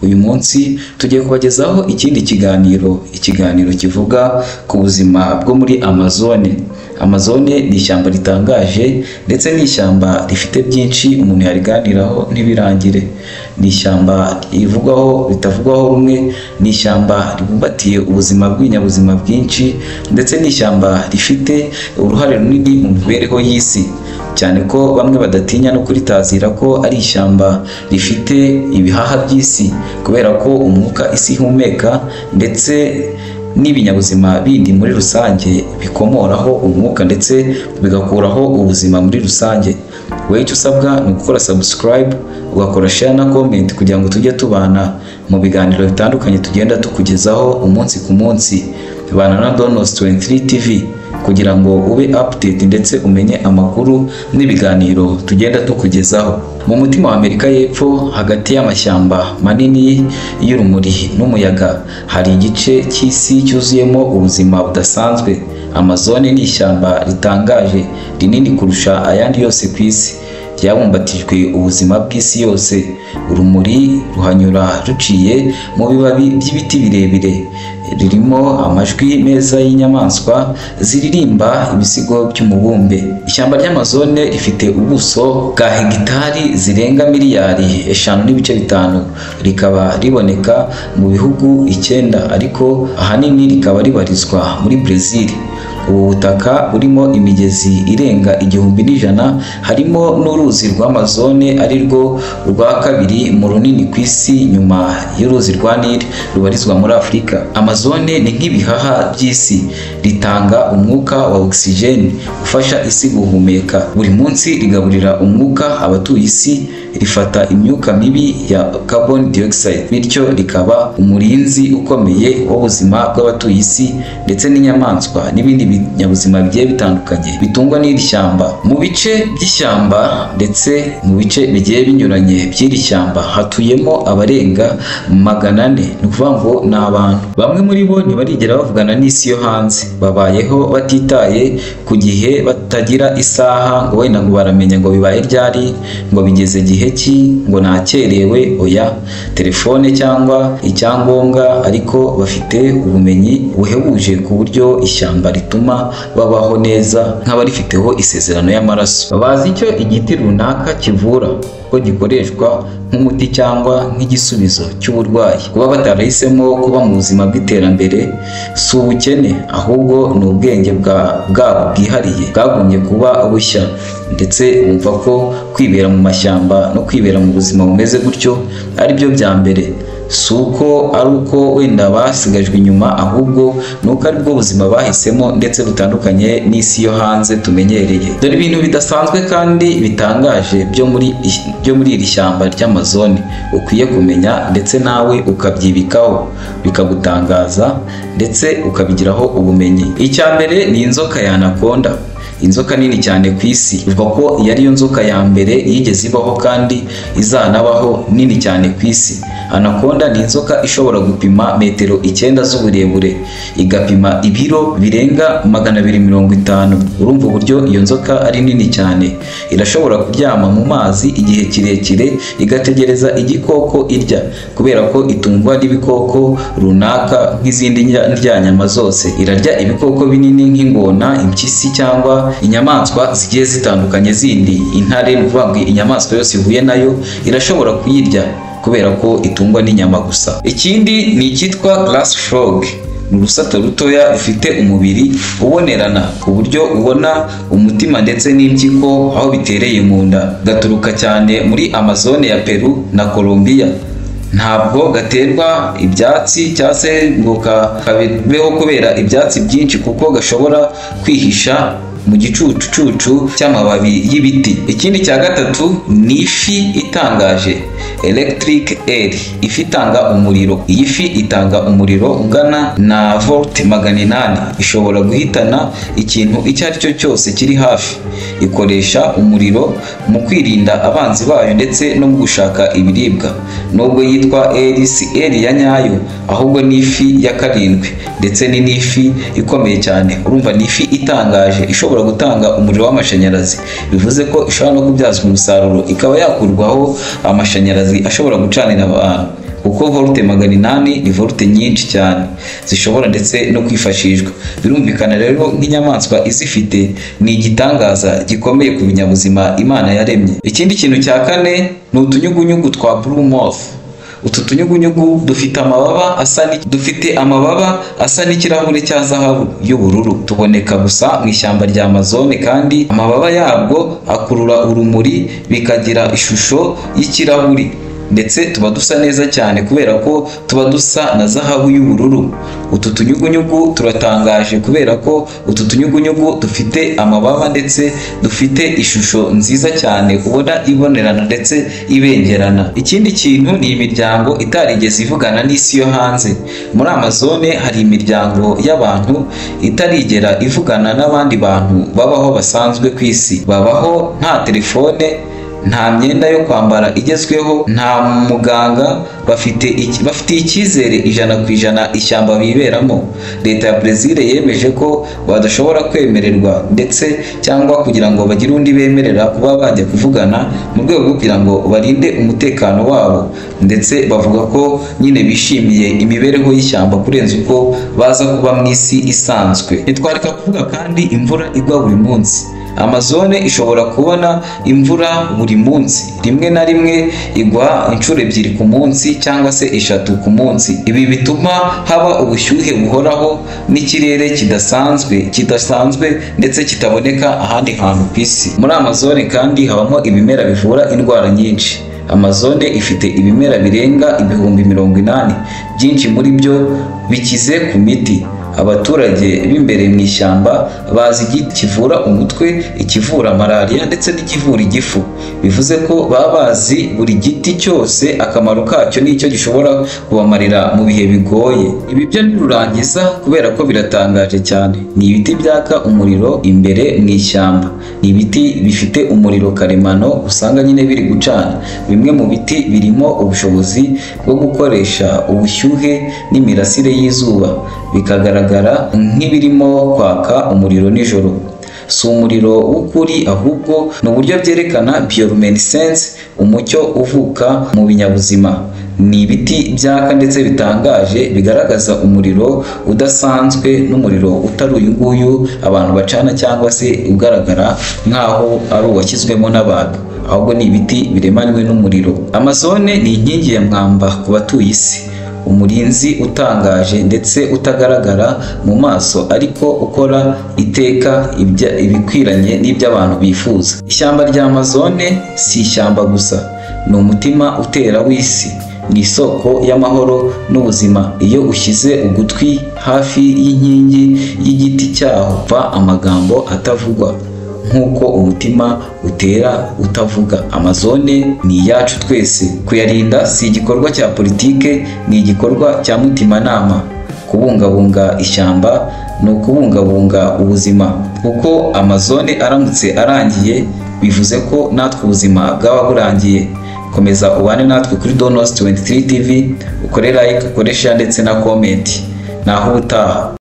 Uyu munsi tugiye kubagezaho ikindi kiganiro, ikiganiro kivuga ku buzima bwo muri Amazone. Amazone ni ishyamba ritangaje ndetse ni ishyamba rifite byinshi umuntu yariganiraho ntibirangire. Ni ishyamba rivugwaho bitavugwaho rumwe, ni ishyamba ribumbatiye ubuzima bw'ibinyabuzima bwinshi ndetse ni ishyamba rifite uruhare runini mu mibereho y'isi, cyane ko bamwe badatinya no kuritazira ko ari ishyamba rifite ibihaha by'isi, kubera ko umwuka isi ihumeka ndetse n'ibinyabuzima bindi muri rusange bikomoraho umwuka ndetse bigakuraho ubuzima muri rusange. Wowe icyo usabwa ni ugukora subscribe, ugakora share na comment kugira ngo tujye tubana mu biganiro bitandukanye tugenda tukugezaho umunsi ku munsi. Bana na Donos 23 TV kugira ngo ube update ndetse umenye amakuru n'ibiganiro tugenda tukugezaho. Mu mutima wa Amerika y'Epfo, hagati y'amashyamba manini y'urumuri n'umuyaga, hari igice cy'isi cyuzuyemo ubuzima budasanzwe. Amazone ni ishyamba ritangaje, rinini kurusha ayandi yose ku isi, ryabumbatijwe ubuzima bw'isi yose. Urumuri ruhanyura ruciye mu bibabi by'ibiti birebire, ririmo amajwi meza y'inyamaswa ziririmba ibisigo by'umubumbe. Ishyamba ry'Amazone rifite ubuso bwa hegitari zirenga 5.5 miliyari, rikaba riboneka mu bihugu 9, ariko ahanini rikaba ribarizwa muri Brazil. Ubu butaka burimo imigezi irenga 1100, harimo n'uruzi rw'Amazone ari rwo rwa kabiri mu runini ku isi nyuma y'uruzi rwa Nile rubarizwa muri Afurika. Amazone ni nk'ibihaha by'isi, ritanga umwuka wa oxygen ufasha isi guhumeka. Buri munsi rigaburira umwuka abatuye isi, rifata imyuka mibi ya carbon dioxide, bityo rikaba umurinzi ukomeye w'ubuzima bw'abatuye isi ndetse n'inyamaswa n'ibindi binyabuzima bigiye bitandukanye bitungwa n'iri shyamba. Mu bice by'ishyamba ndetse mu bice bigiye binyuranye by'iri shyamba hatuyemo abarenga 400, ni ukuvuga ngo ni abantu. Bamwe muri bo ntibarigera bavugana n'isi yo hanze, babayeho batitaye ku gihe, batagira isaha ngo wenda ngo baramenya ngo bibaye ryari, ngo bigeze gihe ki, ngo nakerewe, oya, telefone cyangwa icyangombwa, ariko bafite ubumenyi buhebuje ku buryo ishyamba rituma babaho neza nk'abarifiteho isezerano y'amaraso. Bazi icyo igiti runaka kivura, ko gikoreshwa nk'umuti cyangwa nk'igisubizo cy'uburwayi. Kuba batarahisemo kuba mu buzima bw'iterambere si ubukene, ahubwo ni ubwenge bwabo bwihariye bwagumye kuba bushya, ndetse bumva ko kwibera mu mashyamba no kwibera mu buzima bumeze gutyo ari byo bya mbere. Si uko ari uko wenda basigajwe inyuma, ahubwo ni uko ari bwo buzima bahisemo ndetse butandukanye n'isi yo hanze tumenyereye. Dore ibintu bidasanzwe kandi bitangaje byo muri iri shyamba ry'Amazone ukwiye kumenya ndetse nawe ukabyibikaho, bikagutangaza ndetse ukabigiraho ubumenyi. Icya mbere ni inzoka ya anaconda, inzoka nini cyane ku isi. Ivuga ko iyi ariyo nzoka ya mbere yigeze ibaho kandi izanabaho nini cyane ku isi. Anaconda ni inzoka ishobora gupima metero 9 z'uburebure, igapima ibiro birenga 250. Urumva uburyo iyo nzoka ari nini cyane. Irashobora kuryama mu mazi igihe kirekire igategereza igikoko irya, kubera ko itungwa n'ibikoko runaka nk'izindi ndyanyama zose. Irarya ibikoko binini nk'ingona, impyisi cyangwa inyamaswa zigiye zitandukanye zindi, intare. Ni ukuvuga ngo inyamaswa yose ihuye nayo irashobora kuyirya, kubera ko itungwa n'inyama gusa. Ikindi ni icyitwa glass frog, ni urusato rutoya rufite umubiri ubonerana ku buryo ubona umutima ndetse n'impyiko aho bitereye mu nda. Gaturuka cyane muri Amazone ya Peru na Colombia. Ntabwo gaterwa ibyatsi cyangwa se ngo kabeho kubera ibyatsi byinshi, kuko gashobora kwihisha mu gicucucucu cy'amababi y'ibiti. Ikindi cya gatatu ni ifi itangaje, electric eel, ifi itanga umuriro. Iyi fi itanga umuriro ungana na volt 800, ishobora guhitana ikintu icyo ari cyo cyose kiri hafi. Ikoresha umuriro mu kwirinda abanzi bayo ndetse no mu gushaka ibiribwa. Nubwo yitwa eel, si eel ya nyayo, ahubwo ni ifi ya karindwi, ndetse ni n'ifi ikomeye cyane. Urumva ni ifi itangaje ishobora gutanga umuriro w'amashanyarazi, bivuze ko ishobora no kubyazwa umusaruro ikaba yakurwaho amashanyarazi ashobora gucanira abantu. Kuko volte 800 ni volte nyinshi cyane zishobora ndetse no kwifashishwa. Birumvikana rero nk'inyamaswa izifite ni igitangaza gikomeye ku binyabuzima Imana yaremye. Ikindi kintu cya kane ni utunyugunyugu twa blue moth. Utu tunyugunyugu dufite amababa asa n'ikirahure cya zahabu y'ubururu. Tuboneka gusa mu ishyamba rya Amazone, kandi amababa yabwo akurura urumuri bikagira ishusho y'ikirahuri, ndetse tuba dusa neza cyane kubera ko tuba dusa na zahabu y'ubururu. Utu tunyugunyugu turatangaje kubera ko utu tunyugunyugu dufite amababa ndetse dufite ishusho nziza cyane ubona ibonerana ndetse ibengerana. Ikindi kintu ni imiryango itarigeze ivugana n'isi yo hanze. Muri Amazone hari imiryango y'abantu itarigera ivugana n'abandi bantu babaho basanzwe ku isi. Babaho nta telefone, nta myenda yo kwambara igezweho, nta muganga, bafite icyizere 100% ishyamba biberamo. Leta ya Brazil yemeje ko badashobora kwemererwa ndetse cyangwa kugira ngo bagire undi bemerera kuba bajya kuvugana, mu rwego rwo kugira ngo barinde umutekano wabo, ndetse bavuga ko nyine bishimiye imibereho y'ishyamba kurenza uko baza kuba mu isi isanzwe. Ntitwareka kuvuga kandi imvura igwa buri munsi. Amazone ishobora kubona imvura buri munsi, rimwe na rimwe igwa inshuro 2 ku munsi cyangwa se 3 ku munsi. Ibi bituma haba ubushyuhe buhoraho n'ikirere kidasanzwe ndetse kitaboneka ahandi hantu ku isi. Muri Amazone kandi habamo ibimera bivura indwara nyinshi. Amazone ifite ibimera birenga 80,000, byinshi muri byo bikize ku miti. Abaturage b'imbere mu ishyamba bazi igiti kivura umutwe, ikivura malaria ndetse n'ikivura igifu. Bivuze ko baba bazi buri giti cyose akamaro kacyo n'icyo gishobora kubamarira mu bihe bigoye. Ibi byo ntirurangiza kubera ko biratangaje cyane. Ni ibiti byaka umuriro imbere mu ishyamba. Ni ibiti bifite umuriro karemano usanga nyine biri gucana. Bimwe mu biti birimo ubushobozi bwo gukoresha ubushyuhe n'imirasire y'izuba, bikagaragara nk'ibirimo kwaka umuriro nijoro. Si umuriro w'ukuri, ahubwo ni uburyo byerekana bioluminescence, umucyo uvuka mu binyabuzima. Ni ibiti byaka ndetse bitangaje bigaragaza umuriro udasanzwe n'umuriro utari uyu nguyu abantu bacana cyangwa se ugaragara nk'aho ari uwashyizwemo n'abantu, ahubwo ni ibiti biremanywe n'umuriro. Amazone ni inkingi ya mwamba ku batuye isi, umurinzi utangaje ndetse utagaragara mu maso ariko ukora iteka ibikwiranye n'iby'abantu bifuza. Ishyamba rya Amazone si ishyamba gusa, ni umutima utera w'isi, ni isoko y'amahoro n'ubuzima. Iyo ushyize ugutwi hafi y'inkingi y'igiti cyaho, va amagambo atavugwa nk'uko umutima utera utavuga. Amazone ni iyacu twese. Kuyarinda si igikorwa cya politike, ni igikorwa cya mutimanama. Kubungabunga ishyamba ni ukubungabunga ubuzima, kuko Amazone aramutse arangiye bivuze ko natwe ubuzima bwaba burangiye. Komeza ubane natwe kuri Donos 23 TV, ukore like, ukore share ndetse na comment. Naho ubutaha.